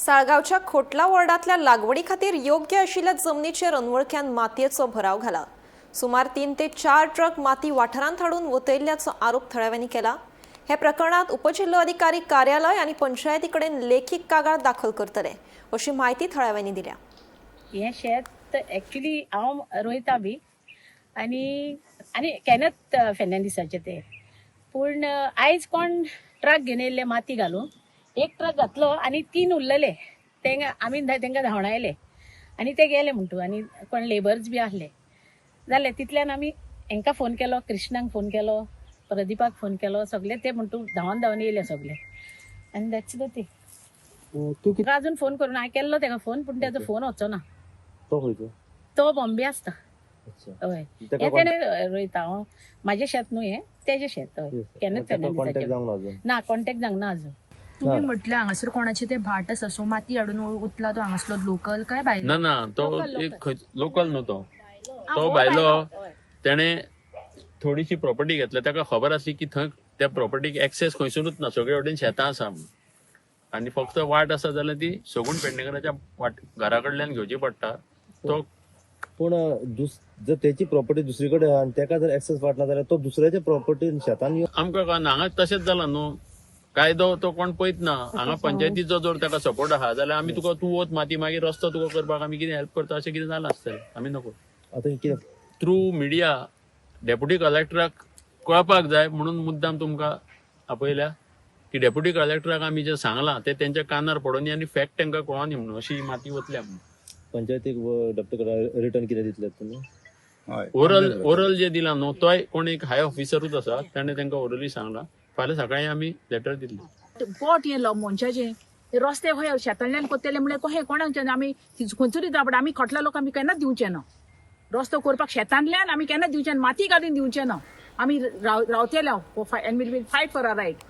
साळगांवच्या खोटला वॉर्डांतल्या लागवडी खातीर योग्य आशिल्ल्या जमनीचेर अनवळख्यान मातयेचो भराव घाला. सुमार 3 ते 4 ट्रक माती वाठारांत हाडून वतयल्ल्याचो आरोप थळाव्यांनी केला. हे प्रकरणात उपजिल्लोधिकारी कार्यालय आनी पंचायती कडेन लेखी कागाळ दाखल करतले अशी म्हायती थळाव्यांनी दिल्या. हें शेत एक्चुली हांव रोयता बी आनी आनी केन्नाच फेर्नांडीसाचें तें. पूण आयज कोण ट्रक घेवन येयल्ले माती घालून. एक ट्रक घातलो आनी तीन उरलेले, तेंका आमी तेंकां धांवडायले आनी ते गेले म्हणटू. आनी कोण लेबर्स बी आहले जालें. तितल्यान आमी हेंकां फोन केलो, कृष्णाक फोन केलो, प्रदीपाक फोन केलो, सगळे ते म्हणटू धांवन धांवन येयले सगळे आनी that's the thing. तूं कितें ताका अजून फोन करून, हांवें केल्लो तेका फोन, पूण तेजो फोन वचना. तो खंयचो? तो बॉम्बे आसता. अच्छा. हय. तेका हें तेणें रोयता. हांव म्हाजें शेत न्हू हें, तेजें शेत, हय. केन्नाच कॉन्टॅक्ट फेर्नांडीसाचें. जावंक ना अजून? ना, कॉन्टेक्ट जावंक ना अजून. तुम्ही म्हटलं हांगासर कोणाचे ते भाट आसा, सो माती हाडून उतला तो हांगासलो लोकल काय भायलो? ना ना, तो Local. एक लोकल न्हू तो. तो भायलो. तेणे थोडीशी प्रॉपर्टी घेतल्या. ताका खबर आसली की थंय त्या प्रॉपर्टीक एक्सेस खंयसरूच ना, सगळे वटेन शेतां आसा म्हणून आनी फक्त वाट आसा जाल्यार ती सगूण पेडणेकराच्या वाट घरा कडल्यान घेवची पडटा. तो पूण जर तेची प्रॉपर्टी दुसरी कडेन आहा आनी तेका जर एक्सेस वाट ना जाल्यार तो दुसऱ्याच्या प्रॉपर्टीन शेतान येवन आमकां कळना. हांगा तशेंच जालां न्हू, कायदो तो कोण पळयत ना हांगा. पंचायतीचो जर ताका सपोर्ट आहा जाल्यार आमी तुका, तूं वच माती, मागीर रस्तो तुका करपाक आमी कितें हेल्प करता, अशें कितें जालां आसतलें, आमी नको. आतां कितें? थ्रू मिडिया डेप्युटी कलेक्टराक कळपाक जाय म्हणून मुद्दाम तुमकां आपयल्या की डेप्युटी कलेक्टराक आमी जें सांगलां तें तेंच्या कानार पडोनी आनी फॅक्ट तांकां कळोनी म्हणून अशी ही माती वतल्या म्हणून. पंचायतीक डॉक्टर रिटर्न कितें दितले तुमी? ओरल ओरल जे दिलां न्हू, तोय कोण एक हाय ऑफिसरूच आसा, ताणें तांकां ओरली सांगलां. फाल्यां सकाळीं आमी लेटर दितले. पोट हें मनशाचें. हे रस्ते खंय शेतांतल्यान कोत्तले म्हणल्यार कशें कोणाक आमी खंयसरूय दिता, पण आमी खोटला लोक आमी केन्नाच दिवचे ना. रस्तो करपाक शेतांतल्यान आमी केन्ना दिवचे ना, माती घालून दिवचे ना. आमी रावतले and we'll fight for our right.